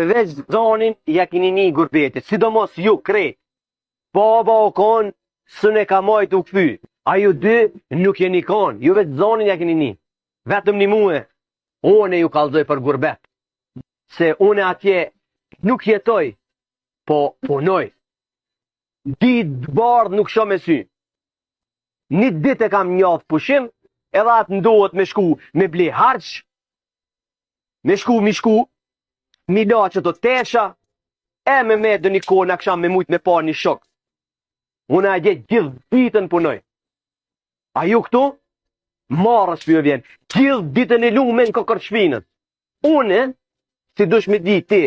veç zonin ja kini ni gurbetit, sidomos ju krejt. Baba o kon, s'un e ka majt u kthy. A ju dy nuk jeni kon, ju veç zonin ja kini ni. Vetëm një mue, unë ju kallzoj për gurbet. Se unë atje nuk jetoj, po punoj. Ditë t'bardhë nuk shoh me sy. Një ditë e kam n'javë pushim, edhe atë m'duhet me shku me ble harq, me shku, mi shku, mi la qëto tesha, e me me dhe një kohë në aksham me mujt me pa një shok. Unë atje gjithë ditën punoj. A ju këtu? Marre s'po ju vjen. Gjithë ditën e lume në kokërr shpinës. Unë, si dush me di ti,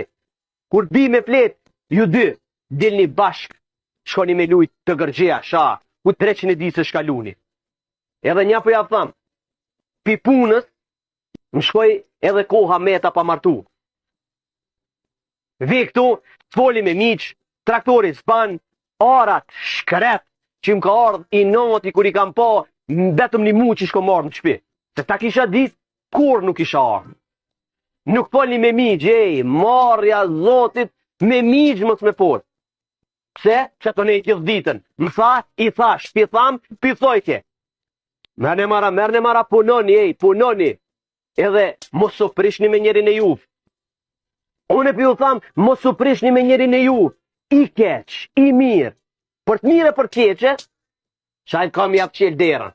kur bi me flet, ju dy, dilni bashk, shkoni me lujt te gërxhia, sha, ku dreqin e di se shka luni. Edhe nja po ja tham, pi punës, më shkoi edhe koha meta pa martu. Vi këtu, foli me miq, traktori s'ban, arat shkret, që më ka ardhë inati kur i kam pa, vetëm një mu që shko marrë në shpi. Se ta kisha dit, kur nuk isha ardhë. Nuk folni me miq, ej, marrja zotit, me miq mos me fol. Pse? Pse të nej gjithë ditën. Më tha, i thash, pi tham, pi thojke. Merrne mara, merrne mara, punoni, ej, punoni. Edhe mos u prishni me njerin e juv. Unë po ju tham, mos u prishni me njerin e juv. I keq, i mirë. Për të mirë e për të keqe, qaj ka me jav çel derën.